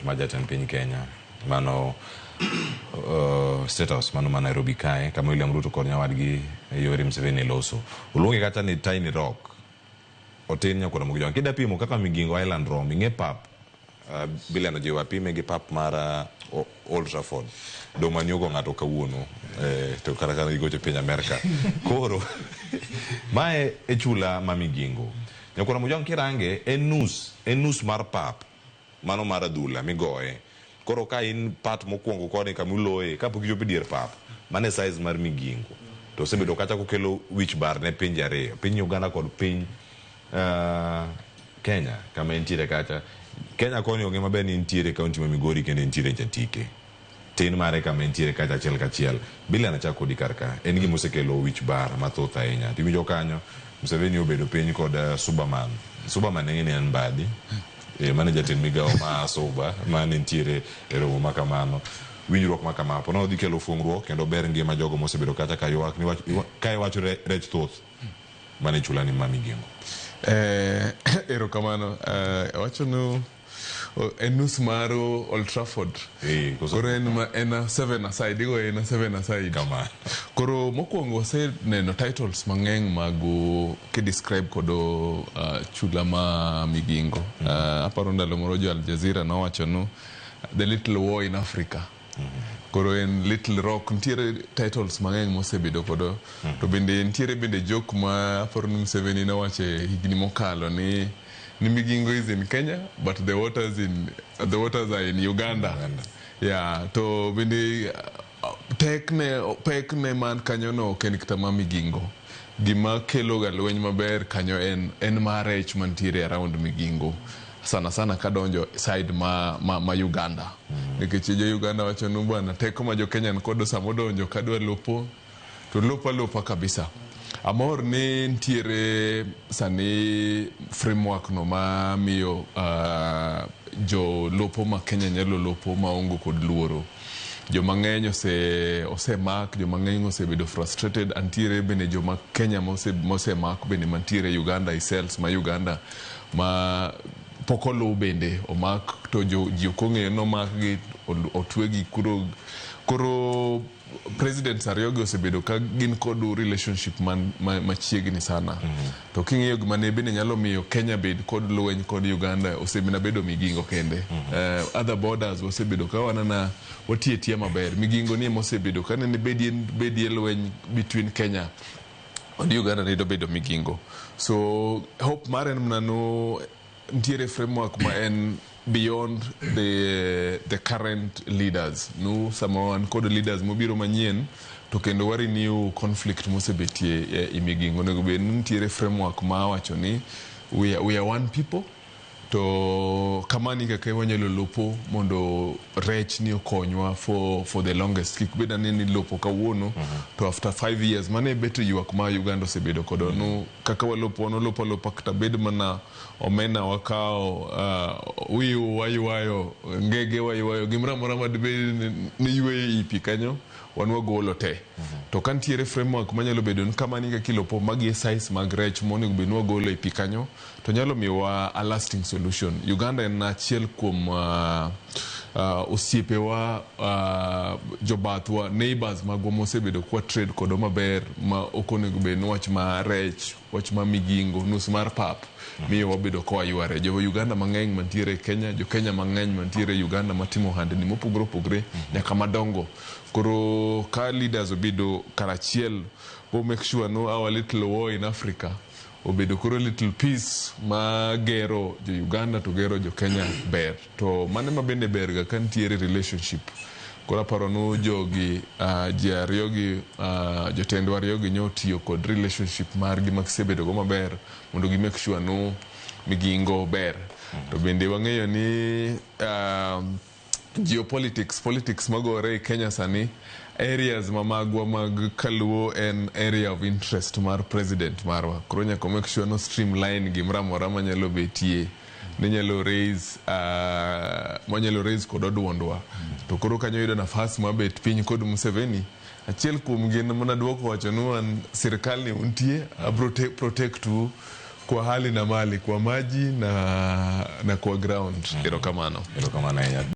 ot mar jatend piny Kenya mano State House mano ma Nairobi kae kama William Ruto kod nyawadgi Yoweri Museveni loso. Oluonge kata ni Tiny Rock. Otin nyakwar Ramogi Jowang'. Kida pimo kaka Migingo Island rom, ing'e pap Bilano jiwo apime gi pap mar Old Trafford. Dong' mani ogo ng'ato kawuono to kata ka gigocho piny Amerka. Koro mae e chula ma Migingo. Nyakwar Ramogi Jowang' kirange en nus mar pap mano mar adhula migoye. Koro ka in part mokwongo koni kamuloye kapok ichopo e dier pap, mano e size mar Migingo. To osebedo kacha kokelo wich bar ne pinje ariyo, piny Uganda kod piny Kenya kama entiere kacha. Kenya koni ong'e maber ni entiere kaunti ma Migori kendo entiere Jatike. Tin mare kama entiere kacha achiel kachiel. Billion achak kodi kar ka. En gima osekelo wich bar mathoth ahinya. Tiwinjo kanyo Museveni obedo piny kod Subaman. Subaman ing'e ni en Mbadi. Mano e jatend migawo ma Suba mane nitiere e romo ma kamano. Winjruok ma kama po nono dhi kelo fungruok kendo ber ngima jogo mosebedo kacha ka ywak ni ka iwacho rech thoth mane chula ni ma Migingo. Erokamano. Awacho ni en nus mar Old Trafford. Koro en a seven aside, igoye en a seven aside. Kamano. Koro mokwongo waseneno titles mang'eny mag kidescribe kodo chula ma Migingo. Aparo ndalo moro jo Al Jazeera nowacho nu the little war in Africa. Koro en little rock, nitiere titles mang'eny mosebedo kodo. To bende nitiere bende joke ma aparo ni Museveni nowacho e higni mokalo ni Migingo is in Kenya but the waters are in Uganda. Uganda. Yeah, to bende tekne pekne man kanyo no ok en kata ma Migingo. Gima kelo ga lweny maber kanyo en mar rech mantiere around Migingo. Sana sana kadonjo side ma Uganda. Nikech jo Uganda wacho ni bwana teko ma jo Kenya nikodo samodonjo kadwa lopo to lopo alopa kabisa. Amor ni nitiere sani framework no ma miyo jolopo ma Kenya nyalo lopo maonge kod luoro. Joma ng'eny osemak, joma ng'eny osebedo frustrated. Antiere bende joma Kenya mosemak bende mantiere Uganda e cells ma Uganda ma pok oluw bende omak to ji ok ong'eyo ni omakgi otwegi koro koro presidents ariyo gi osebedo ka gin kod relationship man machiegni sana. To king'iyo gima ne bende nyalo miyo Kenya bed kod lweny kod Uganda osemina bedo Migingo kende. Other borders wasebedo ka wanana watiyo atiya maber. Migingo ni ema osebedo ka nene bedie lweny between Kenya kod Uganda ne dobedo Migingo. So hope mare en mana no nitiere framework ma en beyond the current leaders. Nu sama wan kod leaders mobiro manyien to kendo wa renew conflict mosebetie e Migingo. Onego bed ni nitiere framework ma wacho ni we are one people to kamani kaka wanyalo lopo mondo rech ni okonywa for the longest kik bed ane ni lopo kawuono to after 5 years mano e bet ywak ma Uganda osebedo kodo nu kaka walopo wan walopo alopa kata bed mana omena wakawo wiu waywayo ngege waywayo gimoro amora madibed ni yweyo i pi kanyo wan wagolo te to ka nitiere framework manyalo bedo ni kamani kaka ilopo magi e size mag rech monego bed ni wagolo e pi kanyo to nyalo miyowa a lasting solution. Uganda en achiel kuom osiepewa jobathwa neighbors magwa mosebedo kwa trade kodwa maber ma ok onego bed ni wach ma rech wach ma Migingo nus mar pap miyo wabedo ka wayware jo Uganda mang'eny mantiere e Kenya jo Kenya mang'eny mantiere e Uganda matimo ohandni mopogore opogore nyaka madongo koro ka leaders obedo karachiel bo make sure no our little war in Africa obedo koro little peace ma gero jo Uganda to gero jo Kenya ber to mano ema bende ber ga ka nitiere relationship koro aparo nu jogi ji ariyo gi jotendwa ariyo gi nyo tiyo kod relationship margi ma gisebedo go maber mondo gi make sure nu Migingo ber to bende wang'eyo ni geopolitics politics magore e Kenya sani areas ma magwa mag kaluo en area of interest mar president marwa koro nyaka make sure no streamline gimoro amora manyalo betie ni nyalo raise manyalo raise kod oduondwa to koro kanyo yudo nafas mar bet piny kod Museveni achiel kuom gin mana duoko wacho ni wan sirikal ni untie abro protect u kwa hali na mali kwa maji na kwa ground. Erokamano. Erokamano ahinya.